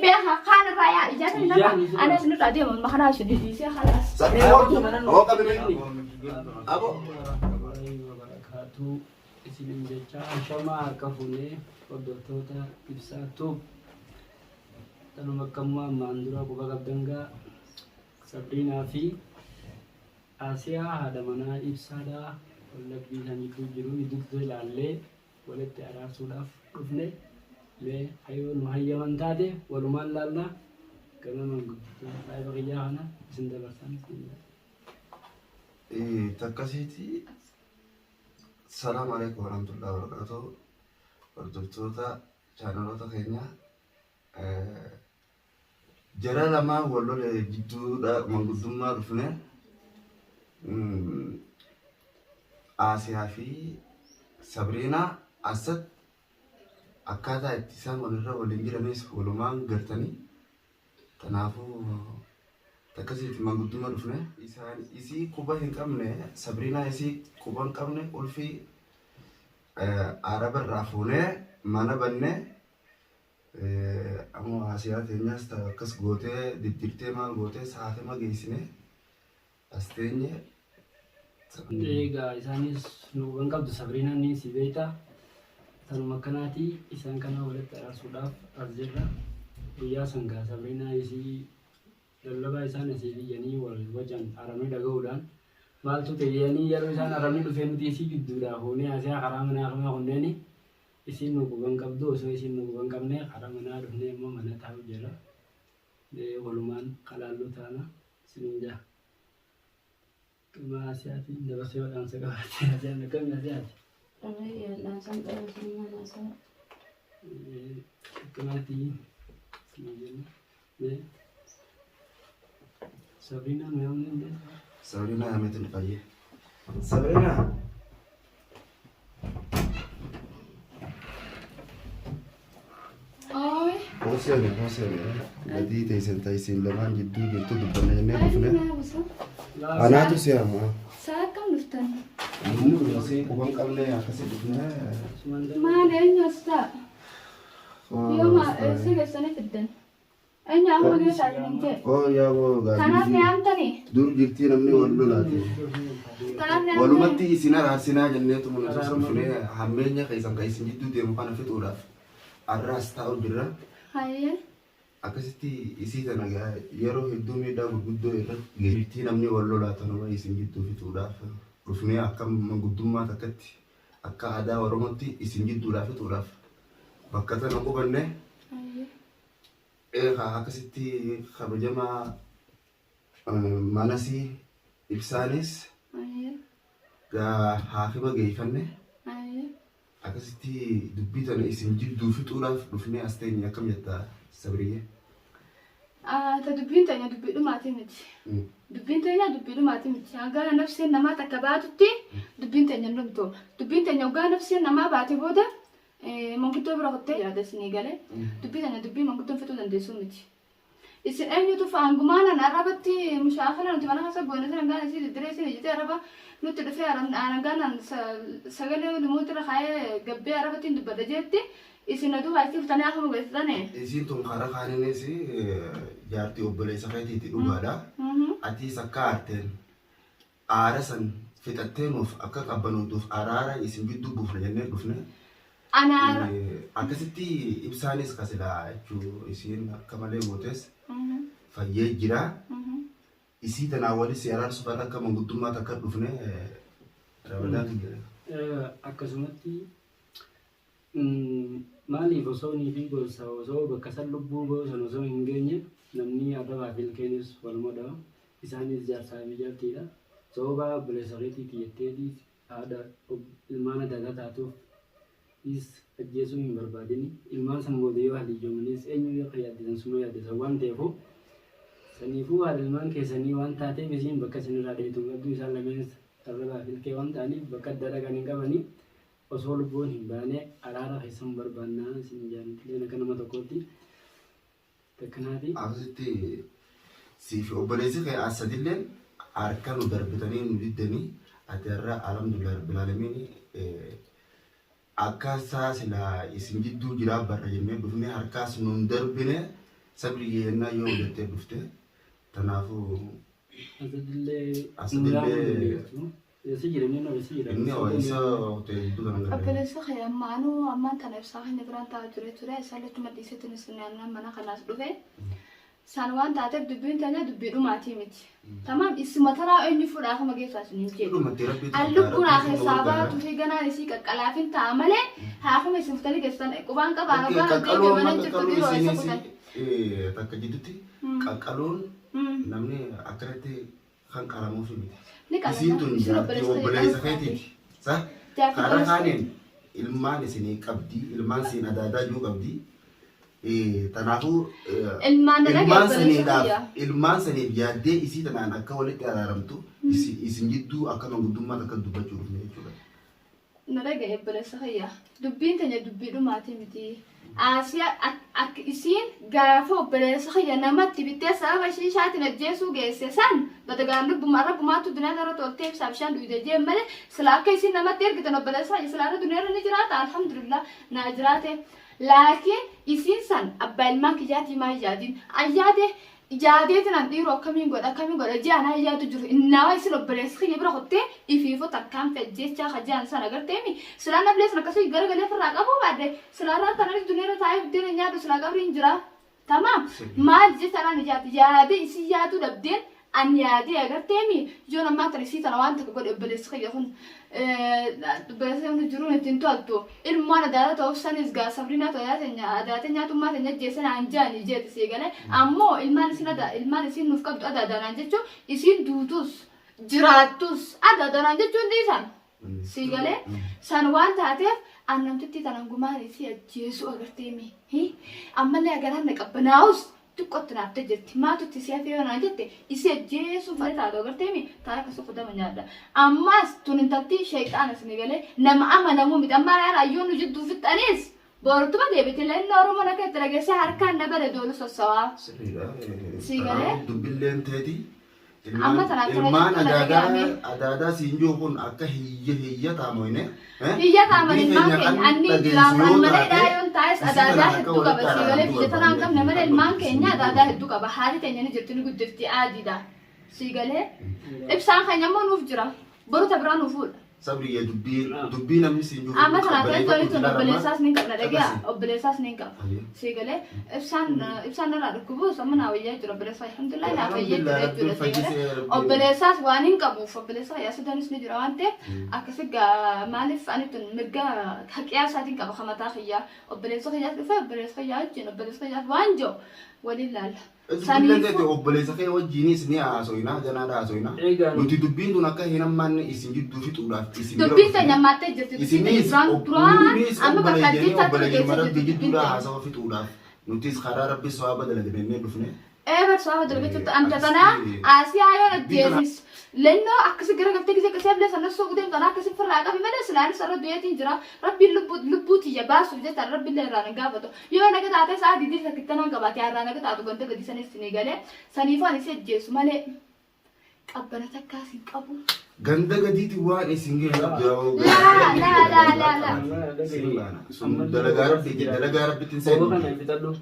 Beeka kaan irraa yaa ijaarsa hin Ijaan dhaqa. isin- Ana isin irraa deema makanaa isin dhiisee halaas. Sabrii hoogtu. Hoo qabime. Abo. Wabarakaatu isinin jecha ashamaa harka fuunee hordoftoota Ibsaa Tube tanuma akkamuu ammaan dura quba qabdan gaa Sabriinaa fi Asiyaa haadha manaa Ibsaadha wallabbii isaan jidduu jiru gidduutti ilaallee walitti araarsuudhaaf dhufne. Mee hayoo nu hayyaman taate walumaan laalla. Gama maanguddicha saahiba kiyyaa kana isin dabarsaan isin jedha. Takkasiiti. Salaam alaikum warahmatullahi wabarakatuh. Hordoftoota chaanaloota keenyaa jara lamaa wal lole jidduudha manguddummaa dhufne Aasiyaa fi Sabriinaa Asad akkaataa itti isaan walirra waliin jiranis walumaan gartanii kanaafuu takkasiiti manguddummaa dhufne isaan isii quba hin qabne Sabriinaa isii quba hin qabne ulfii Araba irraa fuunee mana banne Ammoo Asiyaa teenyaas ta akkas gootee diddirtee maal gootee saakima geessine as teenye. Egaa isaanis nu quban qabdu Sabriinaan ni si beekta. Tanuma akkanaati isaan kana walitti araarsuudhaaf as jirra. Guyyaa sangaa Sabriinaa isii lallabaa isaan asii iyyanii wal wacan arabni dhaga'uudhaan maaltu ta'e jedhanii yeroo isaan arabni dhufee nuti isii gidduudhaa fuunee Asiyaa karaa manaa kana kunneeni Isiin nu quba hin qabdu osoo isiin nu quba hin qabne karaa manaa dhufnee immoo mana taa'u jirra. Mee walumaan ka laallu taana isiniin ja'a. Gama Asiyaatiin dabarsee yoo dhaamsa qabaatte Asiyaan akkami Asiyaati? Dhaamsaan qaba isinumaan haasa'a. Akkanaatii isiniin jenna. Mee Sabriinaa nu yaamuu dandeessaa? Sabriinaa yaameetiin dhufayyee. Sabriinaa. Ooy. Hooseene hooseene badii teessan ta'isin lamaan jidduu jirtu dubbanna jennee dhufne. Anaatu si ama. Saa akkam dhuftan? Namni asii quban qabne akkasii dhufne. Maal eenyu as ta'a? Yooma eessa geessanii fiddan? Eenyu amma geessaa jiran jee? Oo yaa boo Kanaaf ni haamtanii? Dur jirtii namni wal lolaati. Kanaaf ni haamtanii? Walumatti isin araarsinaa jenneetu mana keessa dhufnee hammeenya keessan kan isin jidduu deemu kana fixuudhaaf arraas taa'u jirra. Hayyee. Akkasitti isii tana gaa yeroo hedduu miidhaa gurguddoo irra geessiftii namni wal lolaa tanuma isin jidduu fixuudhaaf dhufnee akka manguddummaa takkatti akka aadaa Oromootti isin jidduudhaa fixuudhaaf bakka tana qubanne. Hayyee. Eegaa akkasitti kabajamaa manasii ibsaanis Hayyee. gaa haakima geeyfanne. Hayyee. Akkasitti dubbii tana isin jidduu fixuudhaaf dhufnee as teenye akkam jetta Sabriyyee? Ta dubbiin teenya dubbii dhumaatii miti. Dubbiin teenya dubbii dhumaatii miti. Hanga nafseen namaa takka baatutti dubbiin teenya hin dhumtu. Dubbiin teenya hoggaa nafseen namaa baate booda manguddoo bira kuttee yaada isinii galee dubbii teenya dubbii manguddoon fixuu dandeessuu miti. Isin eenyutu faangumaanan arrabatti mushaakala nuti mana keessa goone sana gaan isii diddiree isin ijjitee arraba nutti dhufee arangaanan sagalee limuutti irra kaa'ee gabbee arrabatti hin dubbadha jeetti isin na duuba isii fuutanii akkuma geessitane. Isiin tun karaa kaaniinis jaartii obboleessa keetiiti dhugaadha. Atiis akka aarteen aara san fixattee nuuf akka qabbanootuuf araara isin gidduu buufna jennee dhufne. Ana Akkasitti ibsaanis ka silaa jechuu isiin akka malee gootes fayyee jira. Isii tanaa wali si araarsuuf har'a akka manguddummaa takka dhufne Ramadaan kiyya. Akkasumatti maaliif osoo niitii gorsa osoo bakka san lubbuu goosan osoo hin geenye namni arrabaa fi ilkeenis waluma dhawa. Isaanis jaarsaa fi jaartiidha. Sababa obboleessa keetiiti jetteeti haadha ilmaan adaadaa taatuuf is ajjeesuu hin barbaadini. Ilmaan san booda yoo hadiyyoomanis eenyu akka yaaddisan suma yaaddisan waan ta'eefu saniifuu haadha ilmaan keessanii waan taateef isiin bakka isinirraa dheetu hin qabdu. Isaan lameenis arrabaa fi ilkee waan ta'aniif bakka adda dhaqan hin qabanii. Osoo lubbuun hin baane araara keessan barbaanna isin jaanutilleen akka nama tokkootti takkanaati. Akkasitti sii fi obboleessi kee Asadilleen harka nu darbitanii nu diddanii ati har'a alhamdulillah rabbil aalamiin akka isaa silaa isin jidduu jiraa barra jennee dhufnee harkaas nun darbine. Sabri yennaa yoo jettee dhufte tanaafuu Asadillee Asadillee- Eessa jira inni eessa jira? inni isa hotel hedduu kan agarre. Obboleessa kee amma anuu ammaan tana ibsaa keenya biraan taa'aa ture ture isaan lachuma dhiisetti nisnaan mana kanaas dhufe. Isaan waan taateef dubbiin teenya dubbii dhumaatii miti. Tamaam isuma tanaa eenyu fuudhaa akkuma geessaa isin hin jedhu. Dhumatti rabbiitu An lubbuun haa keessaa gargaara. baatu fi ganaan isii qaqqalaafin ta'a malee haafuma isin fuutanii geessitan qubaan qabaan Bakki ogaan qaqqaloo deebi'e amma mana jirtu qaqqaloo dhiiroo isa isiinis kutan. takka jidduutti qaqqaloon namni akkanatti kan qaramuuf miti. Ni qalama. Isiin tun Isin jaartii obboleessa obboleessa keetii. keetiiti. Sa Jaartii karaa obboleessa kaaniin ilmaan isinii qabdi, ilmaan siin adaadaa jiru qabdi. Tanaafuu Ilmaan dalagaa ilmaan obboleessa saniidhaaf kiyya. ilmaan saniif yaaddee isii tanaan akka walitti araaramtu isin jidduu akka manguddummaa takka dubbachuu dhufne jechuudha. Na dhagaye obboleessa kiyya. Dubbiin teenya dubbii dhumaatii miti. Aasiyaa akka isiin gaafa obboleessa kiyya namatti bittee sababa shiishaatiin ajjeesuu geesse san badagaan lubbuma rabbumaatu duniyaa irra toltee ibsaa bishaan dhuyde jeen malee sila akka isiin namatti ergitan obboleessa kiyya sila irra duniyaa irra ni jiraata alhamdulillah naa jiraate. Laakiin isiin san abbaa ilmaan kiyyaatii maa yaadin ayyaade yaadeetiin an dhiiroo akkamiin godha akkamiin godha ji'aan hayyaatu jiru innaawa isin obboleessa kiyya bira kuttee ifiifuu takkaan fejjechaa ka ji'aan sana agarteemi silaa nablee sana akkasii garagalee ofirraa qabuu baadhe silaa irraa tanarri duniyaa irra taa'ee buddeena nyaadhu silaa qabriin jira. Tamaam maal jecha naan yaade yaade isin yaaduu dhabdeen an yaadee agarteemi yoon ammaa tana isii tana waan takka godhe obboleessi kiyya kun obboleessi kun jiruun ittiin to'attu ilmoon adaala ta'uuf sanis gaa sabrinaa ta'u yaa adaate nyaatummaa teenya jeessa naan jaani jeeti sii galee ammoo ilmaan isin ada ilmaan isin nuuf qabdu adaadanaan jechuun isiin duutus jiraattus adaadanaan jechuun dhiisan sii galee san waan taateef an namtitti tanan gumaan isii ajjeesu agarteemi ammallee agaraan na qabbanaa'us xiqqootti naaf jirti maatutti si hafee yoo naan jette isii ajjeesuu fadhe taatu agarteemi taa'ee akkasii kudama nyaadha ammas tun intalti sheexaana isin galee nama amanamuu miti amma raara ayyoon nu jidduu fixxanis borutuma deebite leenna oromoon akka itti dhageessee harkaan na bare doolu sossowaa. Sirriidha. Sii galee? Dubbilleen teeti. Amma tanaan kana Ilmaan jechuun adaadaa dhaga'ame. adaadaa siin jiru kun akka hiyya hiyya taamoyne. Hiyya taaman ilmaan keenya anni jiraaf an malee dhaayoon taa'es adaadaa hedduu qaba sii galee biyya tanaan qabne malee ilmaan keenya adaadaa hedduu qaba haati teenya ni jirti ni guddifti aadiidha sii galee ibsaan keenya immoo nuuf jira boru ta biraa nuuf fuudha. Sabriye dubbii dubbii namni siin jiru. Amma tanaa ta'e tole tun obboleessaas ni qabna dhagaa obboleessaas ni qaba sii galee ibsaan ibsaan narraa dhukkubuus amma naa wayyaa jira obboleessaa alhamdulillah naa fayyee jira jechuudha sii galee obboleessaas waan hin qabuuf obboleessaa yaa sudaanis ni jira waan ta'eef akkasi gaa maaliif ani tun mirga haqiyaa isaatiin qaba kamataa kiyyaa obboleessa kiyyaas dhufe obboleessa kiyyaa wajjin obboleessa kiyyaas waan jiru waliin laalla. Dubbilleen teeti obboleessa kee wajjiinis ni haasoyna ganaadha haasoyna. Eegaan. Nuti dubbiin tun akka hin hammaanne isin jidduu fixuudhaaf isin bira Dubbiin dhufne. teenya ammattee jirti dubbiin teenya Isinis duraan duraan nutis amma bakka obboleeyyanii ajjeechaa ture obboleeyyii geessee rabbi jirti dubbiin jidduudhaa teenya. haasawa fixuudhaaf nutis karaa rabbi sawaaba dalagnee dhufne. Eebar sawa dalagachuutti anta tanaa Asiyaa yoon ajjeesis lennoo akkasi gara galtee gisee akkasii ablee sana suuqu deemtu anaa akkasi firraa qabi malee silaanis irra du'eetiin jira rabbiin lubbuu lubbuu tiyya baasuuf jecha rabbiillee irraa hin gaafatu yoo naga taate sa'a diidii sakkittanaan qabaate irraa naga taatu ganda gadi sanis ni galee saniifuu ani si ajjeesu malee qabbana takkaas hin qabu. Ganda gadiiti waan isin ga'e qabdu Laa laa laa laa laa. Sun dalagaa rabbiiti dalagaa rabbiitti hin Obbo kana seenu. fixadhu.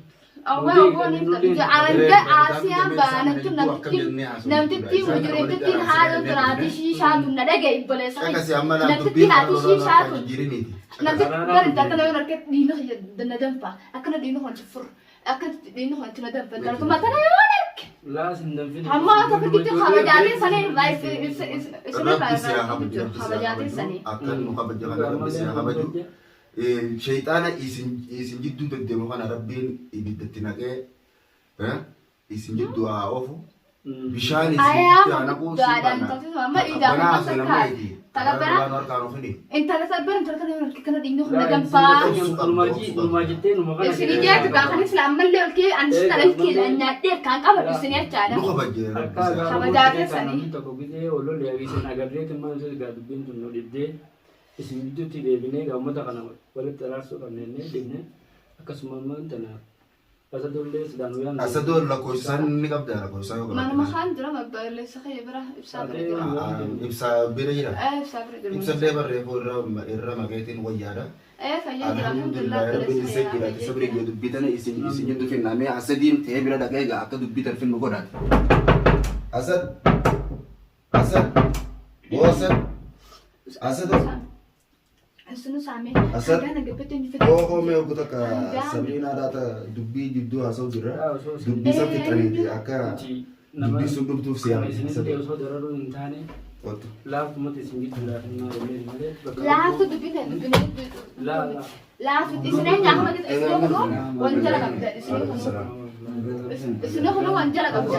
Awwa awwa ni anga Asiyaan baanattu namtittiin namtittiin mujrimtittiin haadha tun haati shiishaa tun na dhagaye obboleessa kiyya. Akkasii amma laal dubbii Namtittiin karaa haati lolaa shiishaa harkaa tun jijjiiriniiti. namtitti bari intala yoo arge dhiina kiyya na danfa akkana dhiina koo fur akka dhiina koo na danfa intala tun tana yoo arge Laas hin danfine. hamma akka fakkiitti kabajaatiin sanii irraa isin irraa Rabbi si haa irraa kabaju. jiru Rabbi si haa kabajaatiin kabaju. sanii. Akka nu kabaja kana Rabbi si haa kabaju. Shayxaana isin isin jidduu deddeemu kana Rabbiin ibiddatti naqee isin jidduu haa oofu. Bishaan isin Ayaa jidduu haa naqu. guddaadhaan taasisu amma iidaan Takabbanaa amma haasoo nama takkaa eegi. takabbanaa Karaa harkaan ofini. Intala sabbar intala tana yoo arge kana dhiigni kun na danfaa. Isin ijaatu gaafa isla ammallee ol kee ani sitti dhalkee nyaadhee kan qabadhu isin jechaadha. Nu kabaje Rabbi si haa Kabajaa keessanii. Tokko gisee ololee isin agarreetu maal jedhu gaa dubbiin tun nu dhibdee isin gidduutti deebinee gaa uummata kana walitti araarsuu qabne jennee dhibne akkasuma ammaan tana asadullee sidaan uyaan. Asadoon lakkoofsaan ni qabda lakkoofsaan yoo Manuma qabatte. kaan jira obboleessa kiyya bira ibsaa bira jira. Ibsaa bira jira. Eh ibsaa bira jira. Ibsallee barreeffuu irra irra maqeetiin wayyaadha. Ee fayyee jira Alhamdulillah alhamdulillah rabbiin isa jiraate sabri yoo dubbii tana isin isin jiddu finna mee asadiin ta'ee bira dhaqee egaa akka dubbii tan finnu godhaati. Asad Asad boo Asad Asad Sunu saamee. Asad. Hangaan gabbatti hin fedhe. Hoo hoo mee oggu takka sabriin haadha dubbii jidduu haasa'u jirra. Dubbii san fixaniiti akka dubbii sun dhumtuuf si yaamne. Isinillee osoo dararuu hin taane Kottu. laaftumatti isin gidduudhaaf hin maal malee bakka Laaftu dubbii ta'e dubbii Laa laa. Laaftu isin eenyu akkuma isin kunuu waan jala qabda isin kunuu isin kunuu waan jala qabda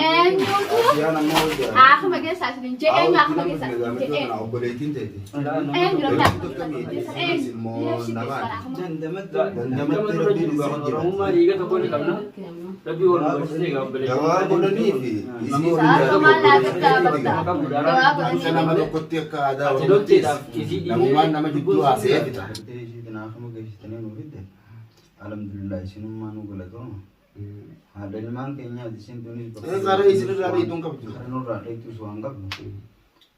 eenyutu Siyaan ammoo hojjaa. akkuma keessaa isin jee eenyu akkuma keessaa isin jee eenyu Obboleettiin teeti. eenyu namni akkuma keessaa eenyu Dandamatti Nama dura rabbiin jiru isa gaafa jira. Oromummaa dhiiga tokko ni qabna. Rabbii wal barsiisee egaa obboleettiin. Gabaa godhanii fi isii Sa'a maal laaftaa bakka gabaa Akka nama godhanii tokkotti akka aadaa Ati Oromootti lolteedhaaf isii namummaan nama jidduu haasa'ee fixa. Gartee ishii kanaafuma geessitanii nuu fidde. Alhamdulillah isinummaa nu galatooma. Haadha ilmaan keenyaati isin tunis Ee, karaa isinirraa dheeytuun qabdu. Karaa nurraa dheeytus waan qabdu.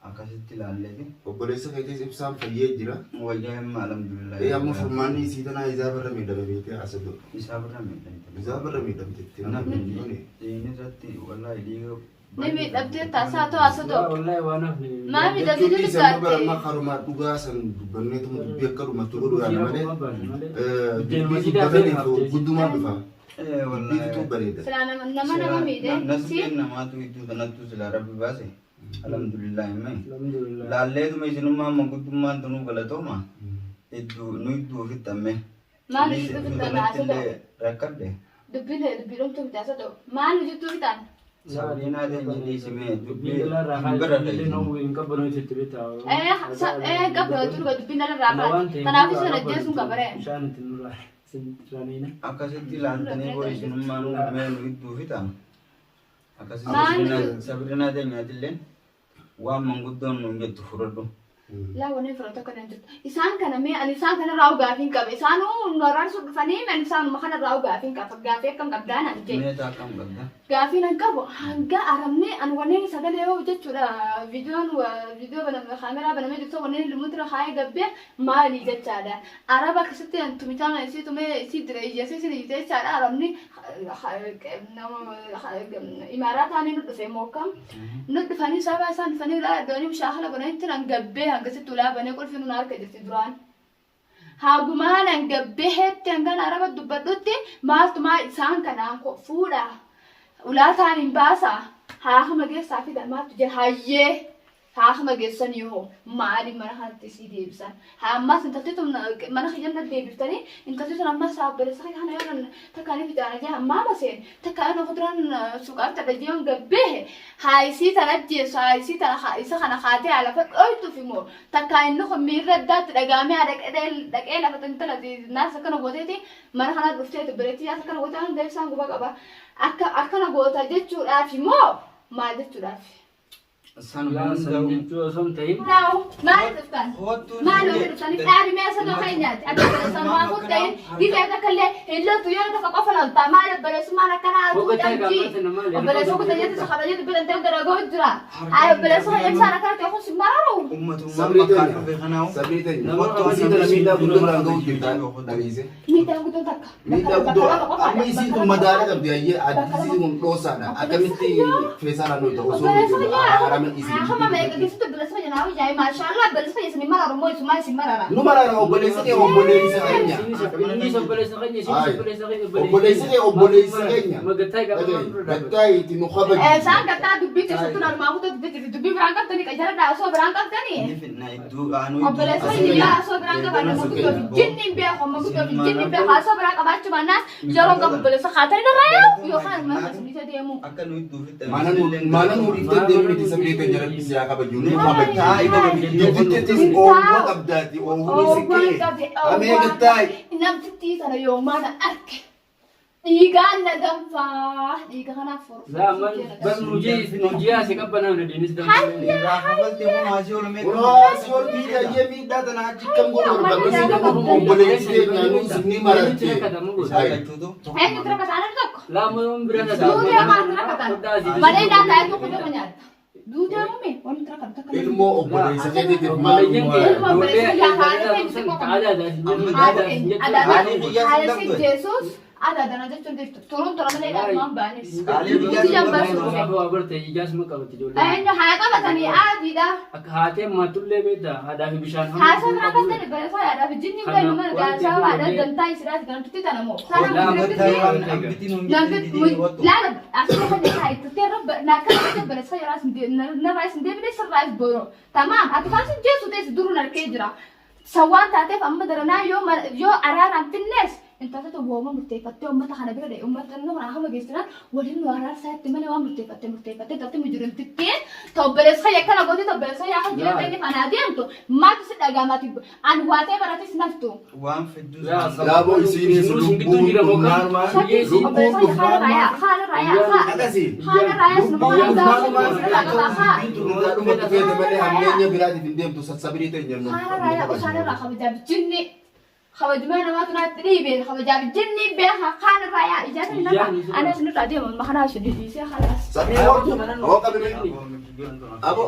Akkasitti ilaalleeti. Obboleessa keetis ibsaan fayyee jira. Wayyaa himma alhamdulillah. Ee amma furmaanni isii tanaa isaa barra miidhame beekee haasa'u. Isaa birra miidhamte. Isaa barra miidhamte itti Kanaaf namni. inni irratti wallahi dhiiga ni miidhabdee taasaa ta'u asa ta'u Wallahi waan hafne. Maal miidhabdee Jechuun jirtu isa amma bara gaatte amma karumaa dhugaa san dubbanneetuma dubbii akka dhumatu godhu yaala malee dubbii Malee. dubbataniif guddumaan dhufa. Ee Dubbii fituu wallahi. bareeda. silaa nama nama miidhe si Nasibeen namaatu iddoo kanattu silaa rabbi baase. Alhamdulillah himma. Alhamdulillah. Laalleetuma isinummaa amma guddummaan tunuu galatooma. Iddoo nu iddoo ofitti amme. Maal Anis iddoo iddoo ofitti kanatti amme? illee rakkadhe. Dubbiin ta'e dubbii dhumtuu miti asa ta'u maal nu jettuu fitaan Sabriinaa ta'e jedhee simee Dubbii dubbii dalaarraa hin baradha illee isin. nuu hin qabbanoo itti beektaa. Ee qabbanoo dhuga dubbiin dhala irraa kaati kanaaf isa ajjeesuun qabaree Bishaan itti nurraa isin raniina. Akkasitti ilaaltanii boo isinummaa nu mee nu iddoo fixa. Akkasitti Maal Sabriinaa ta'e nyaatillee waan manguddoon nuun jettu fudhadhu. Laa wanni fudhatu akka nan jirtu. Isaan kana mee ani isaan kana irraa gaafii hin qabe. Isaanuu nu araarsuu dhufanii mee ani isaanuma kana irraa gaafii hin qaba. Gaafii akkam qabdaa naan jee. Meetaa akkam qabda? Gaafii nan qabu hanga aramnee ani wanneen sagalee yoo jechuudha viidiyoon viidiyoo baname kaameraa banamee jirtu wanneen lumuutti kaayee gabbee maali jechaadha. Araba akkasitti an tumichaa isii tumee isii dira iyyasee isin iyyite jechaadha arabni imaaraa taanii nu dhufe mookam. Nu dhufanii sababa isaan dhufanii ulaa doonii mushaakala godhanitti nan gabbee hangasitti ulaa banee qulfi nun harka jirti duraan. Hagumaa nan gabbee heetti hangan araba dubbadhutti maaltu maa isaan kanaan fuudha. Ulaa taaniin baasa. Haakama geessaa fida maaltu jira hayyee. Haakama geessanii hoo maali mana kanatti isii deebisan. Haa ammaas intalti tun mana kiyyan na deebiftanii intalti tun ammaas obboleessa kiyya kana yoo takkaanii ficaana jee ammaa maseen takkaa yoo kuduraan suuqaa bitadha jee yoon gabbee haa isii tan ajjeessu haa isii tana haa isa kana kaatee haa lafa dhoytuuf immoo takkaa inni kun miirra addaatti dhagaamee haa dhaqee lafa intala naas akkana gooteeti mana kana dhufteeti obboleettii yaas akkana gootee hanga ibsaan guba qaba akka akkana goota jechuudhaaf immoo maal jechuudhaaf. Sanuma Laa san hunda'u. jechuu osoo hin ta'in. Naaw maal dhuftan? Hoottuun Maal illee- hojii dhuftanii dhaabi mee asirra keenyaati. Akka obboleessan waa fuudhee gita akka illee hin loltu yoo tokko qofa lolta. Maal obboleessummaan akkanaa Boqotaa fuudhamti. gaafata namaa illee. Obboleessa kutaa jetti isa kabajee dubbitan ta'e daragoo jira. Haa obboleessa ibsaan akkana ta'e kun si mararu. Uummatummaan Sabrii bakkaan teenya. dhufe kanaa'u. Sabrii teenya. Nama Isii tana miidhaa guddoo irraan ga'u jirta dhageesse. Miidhaan guddoon takka. Miidhaa guddoo amma isiin tun madaala qabdi ayyee addisiin kun dhoosaadha. Akkamitti feesaadhaan nuyi ta'u osoo Obboleessa nuti fayyaa araarama isii. Hamma meeqa keessatti obboleessa fayyaa naa wayyaa maashaallah obboleessa fayyaa isin mararu moo isumaa isin marara. Nu maraara obboleessi kee obboleessa keenya. Innis obboleessa keenya, isinis obboleessa keenya. Obboleessi kee obboleessa keenya. Magattaa qaba. Gattaa itti nu kabaji. Isaan gattaa dubbii keessattuu normaa kutaa dubbii jirti dubbii biraan qabdanii qajaradhaa osoo biraan qabdanii. Inni fitna iddoo aanuu Obboleessa fayyaa osoo biraan qabaanne amma guddoo fi jinni hin beeku amma guddoo fi jinni hin beeku osoo biraan qabaachuu baannaan yeroo qabu obboleessa kaatanii irraa yaa'u yookaan mana masmiita deemu. Akka nu iddoo fitta. Mana nu dhiiftee deemni itti sabrii teenya rabbi si haa kabaju. Nu kabaji. Taa'ee Dubbittis oowwa qabdaati. Oowwuun si kee. Amee gattaa. Namtittii sana yoo mana arge dhiigaan na danfaa dhiiga kanaaf Laa man bal nujii asii qabbanaa na diinis danfaa. Irraa kafaltee kun haasii oolmee. Kunuunsi ol miidhaa jee miidhaa tana achi kam godhu barbaadu. Obboleessi keenya nuus ni mararte. Isaan lachuutu. Eenyu tura kasaana tokko. Laa man bira Duuti hamaan tura kataan. Malee nyaataa eenyu kutu nyaata. Duutee mume wanti rakkan takka. Ilmoo obboleessa keetiitiif Obboleeyyan maal kee Ilma obboleessa ijoollee haadha aadaa keenya sun xiqqoo aadaa aadaa Haadha sin jettu keenya aadaa adaadaan sin jettu. haala si jeesus adaadana jechuun jirtu turuun tura malee ilaalumaan baanis. Qaalii biyyaa Biyya sun baasu barbaadu. dhufe. Gaafa waa barte ijaasuma qabatti ijoolleen. Eenyu haa qabatanii aadiidha. Akka haatee maatullee beektaa haadhaa fi bishaan Haasaa biraa kan ta'e barataa yaadaaf jinni Kana illee nama waan gaasaa ta'eef waadha ijoollee- dantaa isiraati kan tutti tana moo. Laa, Sana bakka- Waan abbitiin hin jettin wattu. Laala asirra kan isaa itti terra naakka itti barasa yaraas narraa isin deebine sirraa is boroo. Tamaam ati kan sin jeessu teessi duruun harkee jira. Sawwaan taateef amma daranaa yoo yoo araaraan finnees intalota wooma murteeffattee uummata kana bira dha'e uummata inni kana hama geessinaan waliin nu araarsaa itti malee waan murteeffattee murteeffattee galtee mujrimtittiin tobboleessa yakkana gootee tobboleessa yaaka jireenya kana adeemtu maaltu si dhagaamaati an waatee baratis naftu. Waan fidduu Yaa, Yaaboo isiinis Isinuu sin gidduu lubbuun jira moo dhufnaan kam? maal? Biyya Lubbuun dhufnaan maal? Akkasii. Lubbuun dhufnaan maal? Dhuma feete malee hammeenya biraatiif hin deemtu sassabirii ta'e jennu. Kabajumaa namaatu naatti dhiibe kabajaaf jinni beeka kaan irraa yaa ijaarsa irraa anas nirraa deema makanaa sun dhiisee kalaas. Sabrii hoo qabime. Abo.